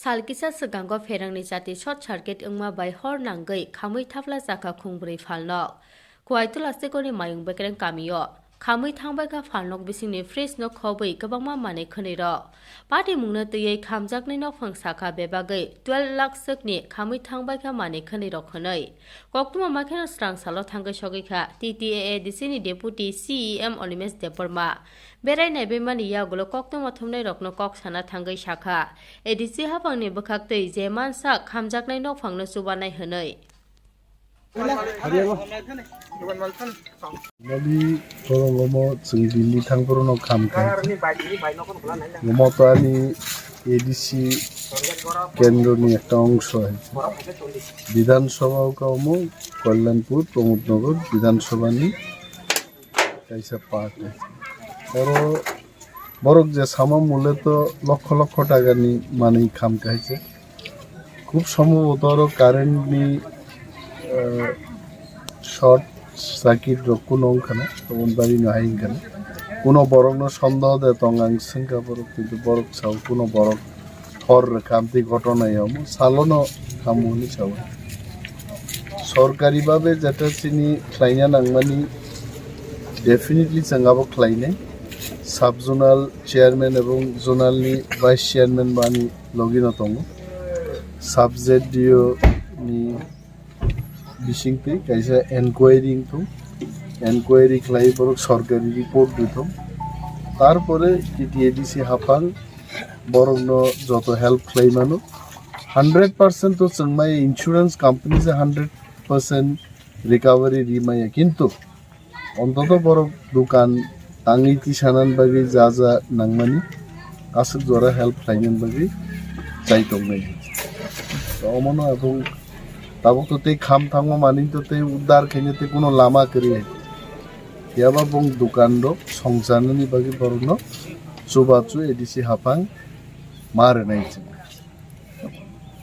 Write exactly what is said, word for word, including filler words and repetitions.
Sal kisa swkango pherangni chati short circuit wngma bai hor nangwi khamwi thapla chakha khungbrwi phalnok. Kuaitula Sekorni Mayung Bekreng kamio khamwi thangbaikha phalnok bisingni fridge no khobwi kwbangma manwi khwnwi rok. Patimungno twiwi khamjaknai nokphang sakha bebagwi twelve lakh swkni khamwi thangbaikha manwi khwnwi rok hwnwi. Koktwma makheno swrang salo thangwi sogwi kha T T A A D C ni Deputy C E M Animesh Debbarma. Berai naibaimani yagulo koktwma thumnairokno kok sana thangwi sakha, A D C haphangni bwkhaktwi je mansa khamjaknai nokphangno chubanai hwnwi. Mali borok omo chwng Delhi thang phuru no kham kha. Omo to ani A D C kendro ni ekta ongso hai. Bidhan Sabha o ka omo Kalyanpur, Pramod Nagar Bidhan Sabha ni kaisa part hai. Oro borok je sama mole to lokho lokho taka ni manwi kham kha hai se. Khub sombhoboto oro current ni, eh, short circuit rok kuno wngkha na, toboni bagwi no hai wngkha na. Kuno borok no sondoh de tong ang swngkha borok, kintu borok sao kuno borok hor rwkha amtwi ghotona ya omo salo no khamu hwnwi sao. Sorkari babe jeta chini khlaina nangmani definitely chwng abo khlainai. Sub zonal chairman ebong zonal ni vice chairman bani logino tongo. Sub Z D O ni bisingtwi kaisa enquiry wngthung, enquiry khlai borok sorkari report rwthung, tarpore T T A D C haphang borokno joto help khlai mano. Hundred percent to chwng mai insurance company se hundred percent recovery ri maya, kintu ontoto borok dukan tangwi tisanani bagwi ja ja nangmani aswk jora help khlainani bagwi chai tongnai. To omono abong tabuk to tei kham thangma manwi to tei uddar khaina tei kuno lama kwrwi hai. Phiyaba bong dukan rok songcharnani bagwi borokno chubachu A D C haphang ma rwnai chwng.